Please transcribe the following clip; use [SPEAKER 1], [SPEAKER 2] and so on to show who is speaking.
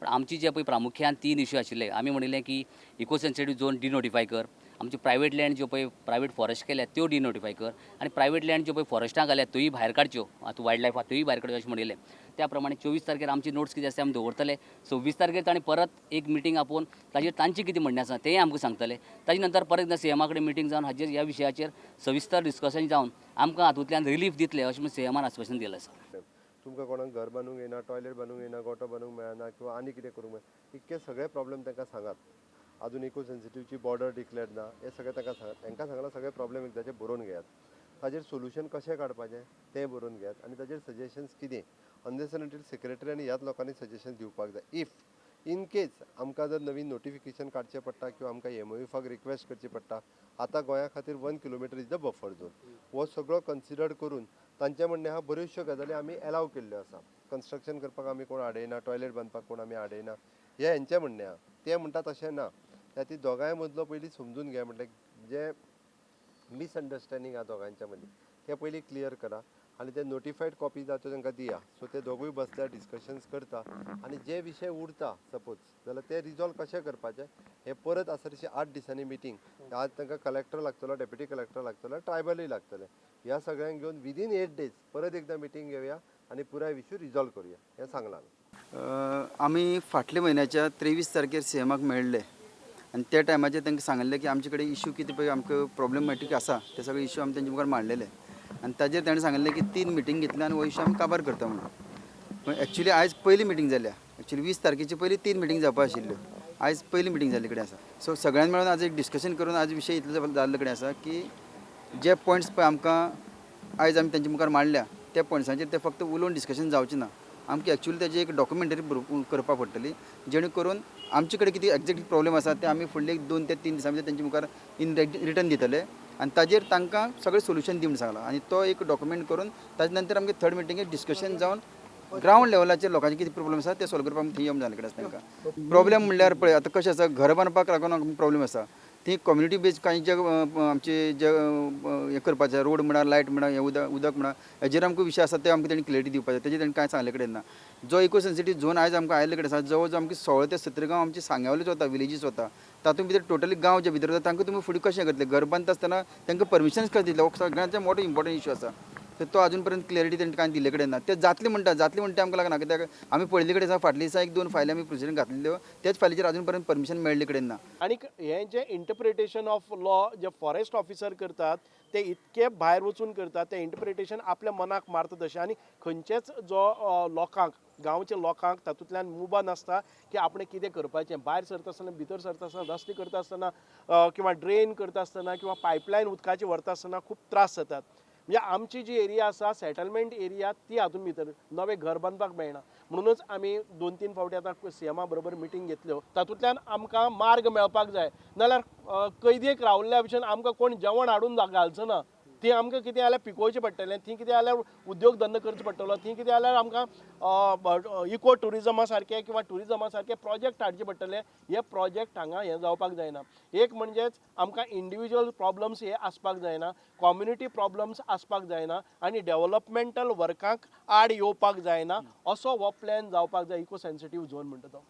[SPEAKER 1] पण आमची जे पळय प्रामुख्यान तीन इश्यू आशिल्ले, आमी म्हणिल्लें की इको सेन्सिटीव झोन डिनोटिफाय कर, आमची प्रायवेट लँड ज्यो पळय प्रायवेट फॉरेस्ट केल्या त्यो डिनोटिफाय कर आनी प्रायवेट लँड ज्यो पळय फॉरेस्टां घाल्या त्योय भायर काडच्यो, आतां वायल्ड लायफ आहा त्योय भायर काडच्यो अशें म्हणिल्लें. त्या प्रमाणे 24 तारखेर आमची नोट्स कितें आसा ते आमी दवरतले. 26 तारखेर तांणी परत एक मिटींग आपोवन ताजेर तांचें कितें म्हणणें आसा तेंय आमकां सांगतले. ताजे नंतर परत एकदां सीएमा कडेन मिटींग जावन हाजेर ह्या विशयाचेर सविस्तर डिस्कशन जावन आमकां हातूंतल्यान रिलीफ दितले अशें म्हूण सीएमान आस्वासन दिलें आसा.
[SPEAKER 2] तुमकां कोणाक घर बांदूंक येना, टॉयलेट बांदूंक येना, गोटो बांदूंक मेळना किंवा आनी कितें करूंक मेळना, इतके सगळे प्रॉब्लेम तांकां सांगात. अजून इको सेन्सिटिवची बॉर्डर डिक्लेअर ना, हे सगळें तांकां सांगात. तांकां सांगलां सगळे प्रॉब्लेम एकदाचे बरोवन घेयात, ताजेर सोल्युशन कशें काडपाचें तें बरोवन घेयात आनी ताजेर सजेशन्स कितें अनलेस एंड सेक्रेटरी आनी ह्याच लोकांनी सजेशन दिवपाक जाय. If in case आमकां जर नवीन नोटिफिकेशन काडचें पडटा किंवा आमकां एमओएफाक रिक्वेस्ट करची पडटा, आतां गोंया खातीर 1 kilometre is the buffer zone, हो सगळो कन्सिडर करून तांचें म्हणणें आहा बऱ्योचश्यो गजाली आमी एलाव केल्ल्यो आसा. कन्स्ट्रक्शन करपाक आमी कोण आडयना, टॉयलेट बांदपाक कोण आमी आडयना, हें हेंचें म्हणणें आहा. ते म्हणटा तशें ना, त्या ती दोगांय मदलो पयलीं समजून घे, म्हटल्यार जे मिसअंडरस्टँडींग आहा दोगांच्या मदीं तें पयलीं क्लियर करा आनी ते नोटिफायड कॉपी जाता त्यो तांकां दिया. सो ते दोगूय बसल्यार डिस्कशन्स करता आनी जे विशय उरता सपोज जाल्यार ते रिजॉल्व कशें करपाचें हें परत आसा तशी 8 दिसांनी मिटींग. आज तांकां कलेक्टर लागतलो, डेप्युटी कलेक्टर लागतलो, ट्रायबलूय लागतले, ह्या सगळ्यांक घेवन विदीन 8 डेज परत एकदां मिटींग घेवया आनी पुराय इश्यू रिजॉल्व करुया हें सांगलां.
[SPEAKER 3] आमी फाटल्या म्हयन्याच्या 23 तारखेर सीएमाक मेळ्ळे आनी त्या टायमाचेर तांकां सांगिल्लें की आमचे कडेन इश्यू कितें पळय आमकां प्रॉब्लेमॅटीक आसा ते सगळे इश्यू आमी तेंच्या मुखार मांडलेले आनी ताजेर ताणें सांगिल्लें की 3 मिटींग घेतल्या आनी हो इश्यू आमी काबार करता म्हणून. पूण एक्चुली आयज पयली मिटींग जाल्या. एक्चुली 20 तारखेची पयली 3 मिटींग जावपा आशिल्ल्यो, आयज पयली मिटींग जाल्ले कडेन आसा. सो सगळ्यान मेळून आज एक डिस्कशन करून आज विशय इतलो जाल्ले कडेन आसा की जे पॉयंट्स पळय आमकां आयज आमी तेंच्या मुखार मांडल्या त्या पॉयंट्सांचेर ते फक्त उलोवन डिस्कशन जावचें ना, आमकां एक्चुली तेजी एक डॉक्युमेंटरी करपाक पडटली जेणे करून आमचे कडेन कितें एग्जॅक्ट प्रॉब्लेम आसा ते आमी फुडले 2 ते 3 दिसां भितर तेंच्या मुखार इन रिटर्न दितले आनी ताजेर तांकां सगळें सोल्युशन दी म्हूण सांगलां. आनी तो एक डॉक्युमेंट करून ताजे नंतर आमगे थर्ड मिटिंगेक डिस्कशन जावन ग्रावंड लेवलाचेर लोकांचे कितें प्रॉब्लेम आसा ते सोल्व करपाक आमी थंय येवन जाल्ले कडेन आसा. तांकां प्रॉब्लेम म्हणल्यार पळय आतां कशें आसा, घर बांदपाक लागून आमकां प्रॉब्लेम आसा. ती कम्युनिटी बेज कांय जे आमचे जे हें करपाचें रोड म्हणा, लायट म्हणा, हें उदक म्हणा, हेजेर आमकां विशय आसा ते आमकां तेणी क्लियरिटी दिवपाक जाय. तेजेर तेणी कांय सांगले कडेन ना. जो इको सेन्सिटीव झोन आयज आमकां आयिल्ले कडेन आसा, जवळ जवळ आमचे 16 ते 17 गांव आमचे सांग्यावले वता, विलेजीस वता, तातूंत भितर टोटली गांव जे भितर वता तांकां तुमी फुडें कशें करतले, घर बांदता आसतना तांकां परमिशन्स कशें दितले, हो सगळ्यांत मोठो इम्पोर्टंट इश्यू आसा. तर तो अजून पर्यंत क्लियरिटी तेणी कांय दिल्ले कडेन ना. ते जातले म्हणटा, जातले म्हणटा आमकां लागना, कित्याक आमी पळयल्ले कडेन आसा फाटल्या दिसा 1-2 फायली आमी प्रोसिडींग घातलेल्यो, त्याच फायलीचेर अजून पर्यंत परमिशन मेळ्ळे कडेन ना.
[SPEAKER 4] आनी हें जें interpretation of law J forest officer करतात ते इतके भायर वचून करतात, ते इंटरप्रिटेशन आपल्या मनाक मारता तशें आनी खंयचेच जो लोकांक गांवच्या लोकांक तातूंतल्यान मुबा नासता की आपणें कितें करपाचें. भायर सरता आसतना, भितर सरता आसतना, रस्ते करता आसतना किंवा ड्रेन करता आसतना किंवा पायपलायन उदकाची व्हरता आसतना खूब त्रास जातात. म्हणजे आमची जी एरिया आसा सेटलमेंट एरिया ती हातून भितर नवें घर बांदपाक मेळना, म्हणूनच आमी 2-3 फावटी आतां सीएमा बरोबर मिटींग घेतल्यो. तातूंतल्यान आमकां मार्ग मेळपाक जाय, नाजाल्यार कैदेक रावल्ल्या भशेन आमकां कोण जेवण हाडून घालचो ना. थंय आमकां कितें जाल्यार पिकोवचें पडटलें, थंय कितें जाल्यार उद्योग धंदो करचो पडटलो, थंय कितें जाल्यार आमकां इको ट्युरिजमा सारके किंवा ट्युरिजमा सारके प्रोजेक्ट हाडचे पडटले. हे प्रोजेक्ट हांगा हें जावपाक जायना. एक म्हणजेच आमकां इंडिविज्युअल प्रॉब्लम्स हे आसपाक जायना, कॉम्युनिटी प्रॉब्लम्स आसपाक जायना आनी डेवलपमेंटल वर्कांक आड येवपाक जायना, असो हो प्लॅन जावपाक जाय इको सेन्सिटीव झोन म्हणटा तो.